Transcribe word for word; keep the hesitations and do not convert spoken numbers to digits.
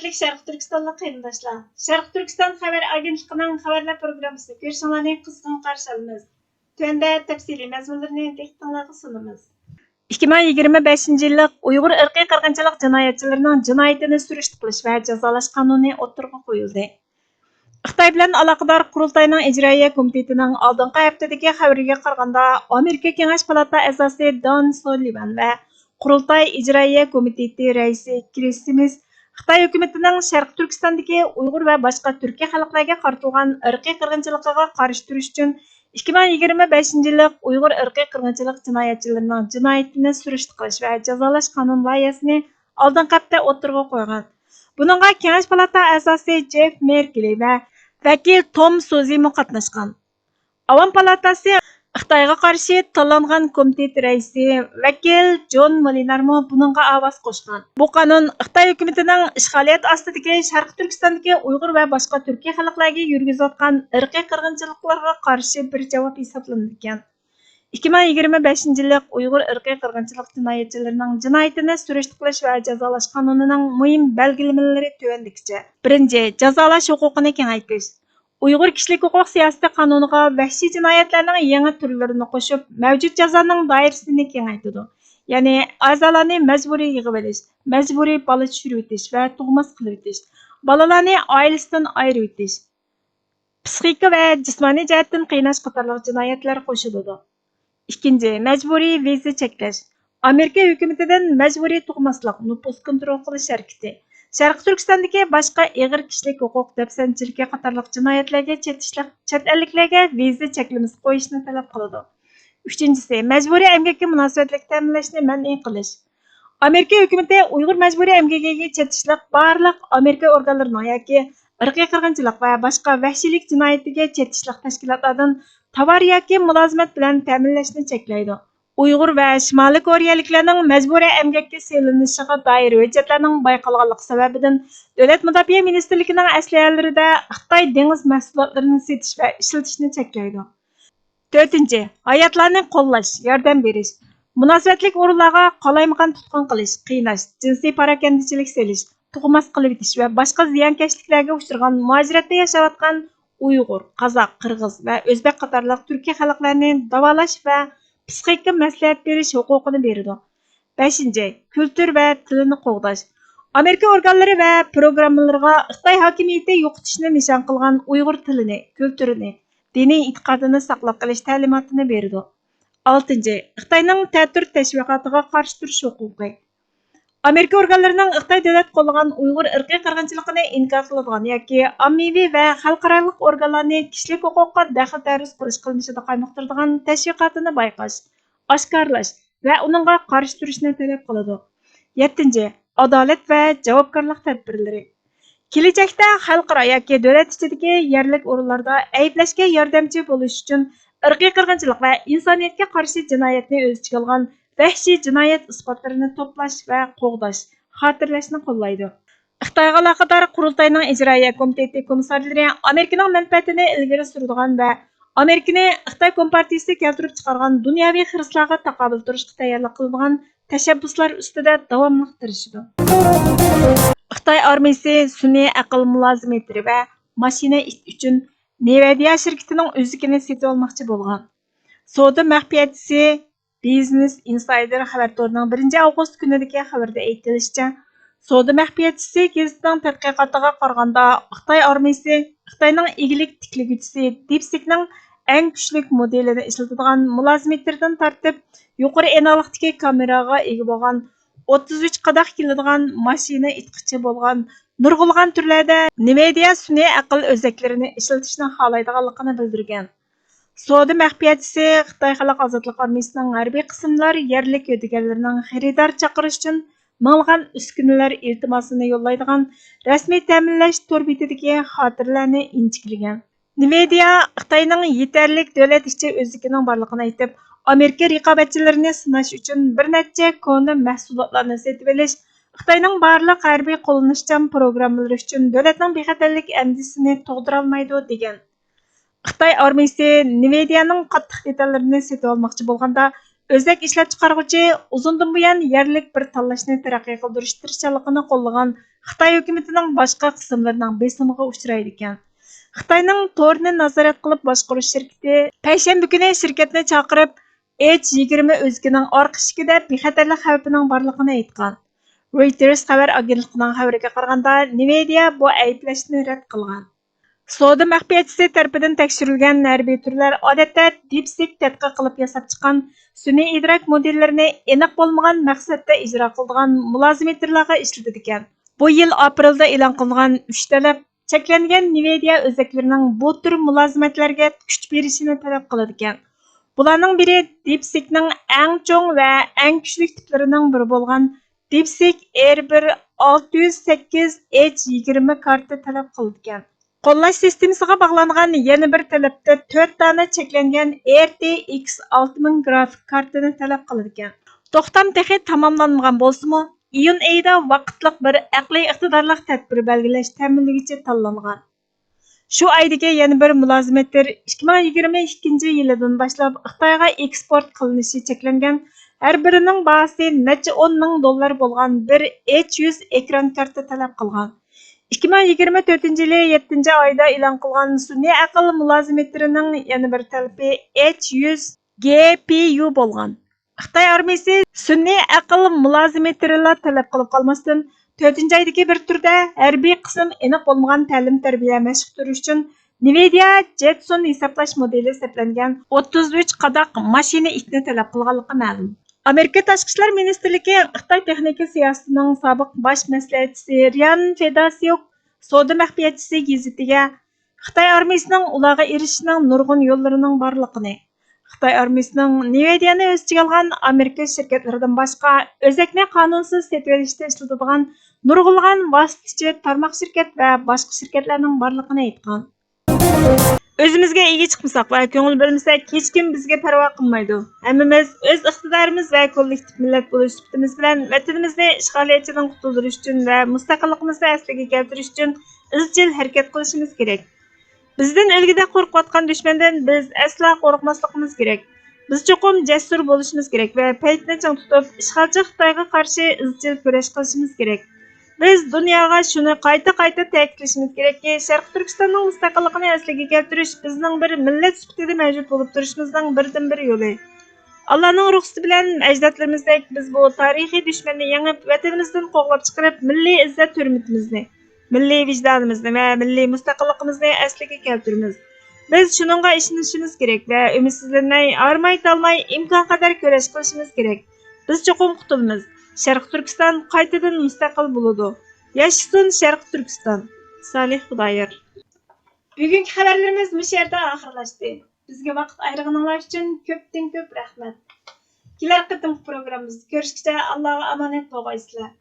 ھۆرمەتلىك شەرقىي تۈركىستانلىق قېرىنداشلار، شەرقىي تۈركىستان خەۋەر ئاگېنتلىقىنىڭ خەۋەرلەر پروگراممىسىنى كۆرۈشۈڭلارنى قىزغىن قارشى ئالىمىز. تۆۋەندە تەپسىلىي مەزمۇنلىرىنى دىققىتىڭلارغا سۇنىمىز. ئىككى مىڭ يىگىرمە بەشىنچى يىللىق ئۇيغۇر ئىرقىي قىرغىنچىلىق جىنايەتچىلىرىنىڭ جىنايىتىنى سۈرۈشتە قىلىش ۋە جازالاش قانۇنى ئوتتۇرىغا قويۇلدى. خىتاي بىلەن ئالاقىدار قۇرۇلتاينىڭ ئىجرائىيە كومىتېتىنىڭ ئالدىنقى ھەپتىدىكى خەۋىرىگە قارىغاندا، ئامېرىكا كېڭەش پالاتا ئەزاسى دان سولىۋان ۋە قۇرۇلتاي ئىجرائىيە كومىتېتى رەئىسى كرىس سمىس خىتاي ھۆكۈمىتىنىڭ شەرقىي تۈركىستاندىكى ئۇيغۇر ۋە باشقا تۈركىي خەلقلەرگە قارىتىلغان ئىرقىي قىرغىنچىلىقىغا قارشى تۇرۇش ئۈچۈن ئىككى مىڭ يىگىرمە بەشىنچى يىللىق ئۇيغۇر ئىرقىي قىرغىنچىلىق جىنايەتچىلىرىنىڭ جىنايىتىنى سۈرۈشتە قىلىش ۋە جازالاش قانۇن لايىھەسىنى ئالدىنقى ھەپتە ئوتتۇرىغا قويغان. بۇنىڭغا كېڭەش پالاتا ئەزاسى جېف مېركلى ۋە ۋەكىل توم سوزىمۇ قاتناشقان. ئاۋام پالاتاسى خىتايغا قارشى تاللانغان كومىتېت رەئىسى ۋەكىل جون مولىنارمۇ بۇنىڭغا ئاۋاز قوشقان. بۇ قانۇن خىتاي ھۆكۈمىتىنىڭ ئىشغالىيەت ئاستىدىكى شەرقىي تۈركىستاندىكى ئۇيغۇر ۋە باشقا تۈركىي خەلقلەرگە يۈرگۈزۈۋاتقان ئىرقىي قىرغىنچىلىقلارغا قارشى بىر جاۋاب ھېسابلىنىدىكەن. ئىككى مىڭ يىگىرمە بەشىنچى يىللىق ئۇيغۇر ئىرقىي قىرغىنچىلىق جىنايەتچىلىرىنىڭ جىنايىتىنى سۈرۈشتە قىلىش ۋە جازالاش قانۇنىنىڭ مۇھىم بەلگىلىمىلىرى تۆۋەندىكىچە. بىرىنچى، جازالاش ھوقۇقىنى كېڭەيتىش. ئۇيغۇر كىشىلىك ھوقۇق سىياسىتى قانۇنىغا ۋەھشىي جىنايەتلەرنىڭ يېڭى تۈرلىرىنى قوشۇپ، مەۋجۇت جازانىڭ دائىرىسىنى كېڭەيتىدۇ. يەنى ئەزالارنى مەجبۇرىي يىغىۋېلىش، مەجبۇرىي بالا چۈشۈرۈۋېتىش ۋە تۇغماس قىلىۋېتىش، بالىلارنى ئائىلىسىدىن ئايرىۋېتىش، پىسخىكا ۋە جىسمانىي جەھەتتىن قىيناش قاتارلىق جىنايەتلەر قوشۇلىدۇ. ئىككىنچى، مەجبۇرىي ۋىزا چەكلەش. ئامېرىكا ھۆكۈمىتىدىن مەجبۇرىي تۇغماسلىق، نوپۇس كونترول قىلىش ھەرىكىتى، شەرقىي تۈركىستاندىكى باشقا ئېغىر كىشىلىك ھوقۇق دەپسەندىچىلىكى قاتارلىق جىنايەتلەرگە چېتىشلىق چەت ئەللىكلەرگە ۋىزا چەكلىمىسى قويۇشنى تەلەپ قىلىدۇ. ئۈچىنچىسى، مەجبۇرىي ئەمگەككە مۇناسىۋەتلىك تەمىنلەشنى مەنئى قىلىش. ئامېرىكا ھۆكۈمىتى ئۇيغۇر مەجبۇرىي ئەمگىكىگە چېتىشلىق بارلىق ئامېرىكا ئورگانلىرىنىڭ ياكى ئىرقىي قىرغىنچىلىق ۋە باشقا ۋەھشىيلىك جىنايىتىگە چېتىشلىق تەشكىلاتلاردىن تاۋار ياكى مۇلازىمەت بىلەن تەمىنلەشنى چەكلەيدۇ. ئۇيغۇر ۋە شىمالىي كورېيەلىكلەرنىڭ مەجبۇرىي ئەمگەككە سېلىنىشىغا دائىر ھۆججەتلەرنىڭ بايقالغانلىقى سەۋەبىدىن، دۆلەت مۇداپىئە مىنىستىرلىكىنىڭ ئەسلىھەلىرىدە خىتاي دېڭىز مەھسۇلاتلىرىنى سېتىش ۋە ئىشلىتىشنى چەكلەيدۇ. تۆتىنچى، ھاياتلارنى قوللاش، ياردەم بېرىش. مۇناسىۋەتلىك ئورۇنلارغا قالايمىقان تۇتقۇن قىلىش، قىيناش، جىنسىي پاراكەندىچىلىك سېلىش، تۇغماس قىلىۋېتىش ۋە باشقا زىيانكەشلىكلەرگە ئۇچرىغان مۇھاجىرەتتە ياشاۋاتقان ئۇيغۇر، قازاق، قىرغىز ۋە ئۆزبەك قاتارلىق تۈركىي خەلقلەرنى داۋالاش ۋە پىسخىكا مەسلىھەت بېرىش ھوقۇقىنى بېرىدۇ. بەشىنچى، كۈلتۈر ۋە تىلىنى قوغداش. ئامېرىكا ئورگانلىرى ۋە پروگراممىلىرىغا خىتاي ھاكىمىيىتى يوقىتىشنى نىشان قىلغان ئۇيغۇر تىلىنى، كۈلتۈرىنى، دىنىي ئېتىقادىنى ساقلاپ قېلىش تەلىماتىنى بېرىدۇ. ئالتىنچى، خىتاينىڭ تەتۈر تەشۋىقاتىغا قارشى تۇرۇش ھوقۇقى. ئامېرىكا ئورگانلىرىنىڭ خىتاي دۆلەت قوللىغان ئۇيغۇر ئىرقىي قىرغىنچىلىقىنى ئىنكار قىلىدىغان ياكى ئاممىۋى ۋە خەلقئارالىق ئورگانلارنى كىشىلىك ھوقۇققا دەخلى تەرۇز قىلىش قىلمىشىدا قايمۇقتۇرىدىغان تەشۋىقاتىنى بايقاش، ئاشكارىلاش ۋە ئۇنىڭغا قارشى تۇرۇشنى تەلەپ قىلىدۇ. يەتتىنچى، ئادالەت ۋە جاۋابكارلىق تەدبىرلىرى. كېلىچەكتە خەلقئارا ياكى دۆلەت ئىچىدىكى يەرلىك ئورۇنلاردا ئەيىبلەشكە ياردەمچى بولۇش ئۈچۈن ئىرقىي قىرغىنچىلىق ۋە ئىنسانىيەتكە قارشى جىنايەتنى ئۆز ئىچىگە ئالغان ۋەھشىي جىنايەت ئىسپاتلىرىنى توپلاش ۋە قوغداش، خاتىرىلەشنى قوللايدۇ. خىتايغا ئالاقىدار قۇرۇلتاينىڭ ئىجرائىيە كومىتېتى كومىسسارلىرى ئامېرىكىنىڭ مەنپەئەتىنى ئىلگىرى سۈرىدىغان ۋە ئامېرىكىنى خىتاي كومپارتىيىسى كەلتۈرۈپ چىقارغان دۇنياۋى خىرىسلارغا تاقابىل تۇرۇشقا تەييارلىق قىلىدىغان تەشەببۇسلار ئۈستىدە داۋاملىق تىرىشىدۇ. خىتاي ئارمىيىسى سۈنئىي ئەقىل مۇلازىمېتىرى ۋە ماشىنا ئىت ئۈچۈن نىۋېدىيا شىركىتىنىڭ ئۆزىكىنى سېتىۋالماقچى بولغان. سودا مەخپىيەتچىسى بىزنېس ئىنسايدېر خەۋەر تورىنىڭ بىرىنچى ئاۋغۇست كۈنىدىكى خەۋىرىدە ئېيتىلىشىچە، سودا مەخپىيەتچىسى گېزىتىنىڭ تەتقىقاتىغا قارىغاندا، خىتاي ئارمىيىسى خىتاينىڭ ئىگىلىك تىكلىگۈچىسى دىپسىكنىڭ ئەڭ كۈچلۈك مودېلىنى ئىشلىتىدىغان مۇلازىمېتىردىن تارتىپ، يۇقىرى ئېنىقلىقتىكى كامېراغا ئىگە بولغان ئوتتۇز ئۈچ قاداق كېلىدىغان ماشىنا ئېيتقۇچى بولغان نۇرغۇنلىغان تۈرلەردە نىۋېدىيا سۈنئىي ئەقىل ئۆزەكلىرىنى ئىشلىتىشنى خالايدىغانلىقىنى بىلدۈرگەن. سودا مەخپىيەتچىسى خىتاي خەلق ئازادلىق ئارمىيىسىنىڭ ھەربىي قىسىملار يەرلىك ھۆددىگەرلىرىنىڭ خېرىدار چاقىرىشى ئۈچۈن مىڭلىغان ئۈسكۈنىلەر ئىلتىماسىنى يوللايدىغان رەسمىي تەمىنلەش تور بېتىدىكى خاتىرىلەرنى ئىنچىكىلىگەن. نىۋېدىيا خىتاينىڭ يېتەرلىك دۆلەت ئىچى ئۆزلۈكىنىڭ بارلىقىنى ئېيتىپ، ئامېرىكا رىقابەتچىلىرىنى سىناش ئۈچۈن بىر نەچچە كونا مەھسۇلاتلارنى سېتىۋېلىش خىتاينىڭ بارلىق ھەربىي قوللىنىشچان پروگراممىلىرى ئۈچۈن دۆلەتنىڭ بىخەتەرلىك ئەندىزىسىنى تۇغدۇرالمايدۇ، دېگەن. خىتاي ئارمىيىسى نىۋېدىيانىڭ قاتتىق دېتاللىرىنى سېتىۋالماقچى بولغاندا، ئۆزەك ئىشلەپچىقارغۇچى ئۇزۇندىن بۇيان يەرلىك بىر تاللاشنى تەرەققىي قىلدۇرۇش تىرىشچانلىقىنى قوللىغان خىتاي ھۆكۈمىتىنىڭ باشقا قىسىملىرىنىڭ بېسىمىغا ئۇچرايدىكەن. خىتاينىڭ تورنى نازارەت قىلىپ باشقۇرۇش شىركىتى پەيشەنبە كۈنى شىركەتنى چاقىرىپ، ئېچ يىگىرمە ئۆزىكىنىڭ ئارقا ئىشىكىدە بىخەتەرلىك خەۋپىنىڭ بارلىقىنى ئېيتقان. رويتېرس خەۋەر ئاگېنتلىقىنىڭ خەۋىرىگە قارىغاندا، نىۋېدىيە بۇ ئەيىبلەشنى رەت قىلغان. سودا مەخپىيەتچىسى تەرىپىدىن تەكشۈرۈلگەن ھەربىي تۈرلەر ئادەتتە دىپسىك تەتقىق قىلىپ ياساپ چىققان سۈنئىي ئىدراك مودېللىرىنى ئېنىق بولمىغان مەقسەتتە ئىجرا قىلىدىغان مۇلازىمېتىرلارغا ئىشلىتىدىكەن. بۇ يىل ئاپرېلدا ئېلان قىلىنغان ئۈچ تەلەپ چەكلەنگەن نىۋېدىيە ئۆزەكلىرىنىڭ بۇ تۈر مۇلازىمەتلەرگە كۈچ بېرىشىنى تەلەپ قىلىدىكەن. بۇلارنىڭ بىرى دىپسىكنىڭ ئەڭ چوڭ ۋە ئەڭ كۈچلۈك تىپلىرىنىڭ بىرى بولغان دىپسىك ئېر بىر ئالتە يۈز سەككىز ئېچ يىگىرمە كارتا تەلەپ قىلىدىكەن. قوللاش سىستېمىسىغا باغلانغان يەنە بىر تەلەپتە تۆت دانە چەكلەنگەن ئېر تى ئېكس ئالتە مىڭ گرافىك كارتىنى تەلەپ قىلىدىكەن. توختام تېخى تاماملانمىغان بولسىمۇ، ئىيۇن ئېيىدا ۋاقىتلىق بىر ئەقلىي ئىقتىدارلىق تەدبىر بەلگىلەش تەمىنلىگۈچى تاللانغان. شۇ ئايدىكى يەنە بىر مۇلازىمەتتىر ئىككى مىڭ يىگىرمە ئىككىنچى يىلىدىن باشلاپ خىتايغا ئېكسپورت قىلىنىشى چەكلەنگەن، ھەر بىرىنىڭ باھاسى نەچچە ئون مىڭ دوللار بولغان بىر ئېچ يۈز ئېكران كارتا تەلەپ قىلغان. ئىككى مىڭ يىگىرمە تۆتىنچى يىلى يەتتىنچى ئايدا ئېلان قىلغان سۈنئىي ئەقىل مۇلازىمېتىرىنىڭ يەنە بىر تەلىپى ئېچ يۈز گې پى يۇ بولغان. خىتاي ئارمىيىسى سۈنئىي ئەقىل مۇلازىمېتىرىلا تەلەپ قىلىپ قالماستىن، تۆتىنچى ئايدىكى بىر تۈردە ھەربىي قىسىم ئېنىق بولمىغان تەلىم-تەربىيە مەشىق تۈرى ئۈچۈن نىۋېدىيە جېتسون ھېسابلاش مودېلى سەپلەنگەن ئوتتۇز ئۈچ قاداق ماشىنا ئىتنى تەلەپ قىلغانلىقى مەلۇم. ئامېرىكا تاشقى ئىشلار مىنىستىرلىكى خىتاي تېخنىكا سىياسىتىنىڭ سابىق باش مەسلىھەتچىسى رىيان فېداسيۇك سودا مەخپىيەتچىسى گېزىتىگە خىتاي ئارمىيىسىنىڭ ئۇلارغا ئېرىشىشنىڭ نۇرغۇن يوللىرىنىڭ بارلىقىنى، خىتاي ئارمىيىسىنىڭ نىۋېدىيەنى ئۆز ئىچىگە ئالغان ئامېرىكا شىركەتلىرىدىن باشقا ئۆزەكنى قانۇنسىز سېتىۋېلىشتا ئىشلىتىدىغان نۇرغۇنلىغان ۋاسىتىچى، تارماق شىركەت ۋە باشقا شىركەتلەرنىڭ بارلىقىنى ئېيتقان. ئۆزىمىزگە ئىگە چىقمىساق ۋە كۆڭۈل بۆلمىسەك، ھېچكىم بىزگە پەرۋا قىلمايدۇ. ھەممىمىز ئۆز ئىقتىدارىمىز ۋە كوللېكتىپ مىللەت بولۇش سۈپىتىمىز بىلەن ۋەتىنىمىزنى ئىشغالىيەتچىدىن قۇتۇلدۇرۇش ئۈچۈن ۋە مۇستەقىللىقىمىزنى ئەسلىگە كەلتۈرۈش ئۈچۈن ئىزچىل ھەرىكەت قىلىشىمىز كېرەك. بىزدىن ئۆلگىدە قورقۇۋاتقان دۈشمەندىن بىز ئەسلا قورقماسلىقىمىز كېرەك. بىز چوقۇم جەسۇر بولۇشىمىز كېرەك ۋە پەيتنى چىڭ تۇتۇپ، ئىشغالچى خىتايغا قارشى ئىزچىل كۈرەش قىلىشىمىز كېرەك. بىز دۇنياغا شۇنى قايتا-قايتا تەكىتلىشىمىز كېرەككى، شەرقىي تۈركىستاننىڭ مۇستەقىللىقىنى ئەسلىگە كەلتۈرۈش بىزنىڭ بىر مىللەت سۈپىتىدە مەۋجۇت بولۇپ تۇرۇشىمىزنىڭ بىردىنبىر يولى. ئاللانىڭ رۇخسىتى بىلەن ئەجدادلىرىمىزدەك بىز بۇ تارىخىي دۈشمەننى يېڭىپ، ۋەتىنىمىزدىن قوغلاپ چىقىرىپ، مىللىي ئىززەت-ھۆرمىتىمىزنى، مىللىي ۋىجدانىمىزنى ۋە مىللىي مۇستەقىللىقىمىزنى ئەسلىگە كەلتۈرىمىز. بىز شۇنىڭغا ئىشىنىشىمىز كېرەك ۋە ئۈمىدسىزلەنمەي، ھارماي-تالماي ئىمكانقەدەر كۈرەش قىلىشىمىز كېرەك. بىز چوقۇم قۇتۇلىمىز. شەرقىي تۈركىستان قايتىدىن مۇستەقىل بولىدۇ. ياشىسۇن شەرقىي تۈركىستان! سالىھ خۇدايار. بۈگۈنكى خەۋەرلىرىمىز مۇشۇ يەردە ئاخىرلاشتى. بىزگە ۋاقىت ئايرىغىنىڭلار ئۈچۈن كۆپتىن كۆپ رەھمەت. كېلەر قېتىمقى پروگراممىمىزدا كۆرۈشكىچە ئاللاغا ئامانەت بولغايسىلەر.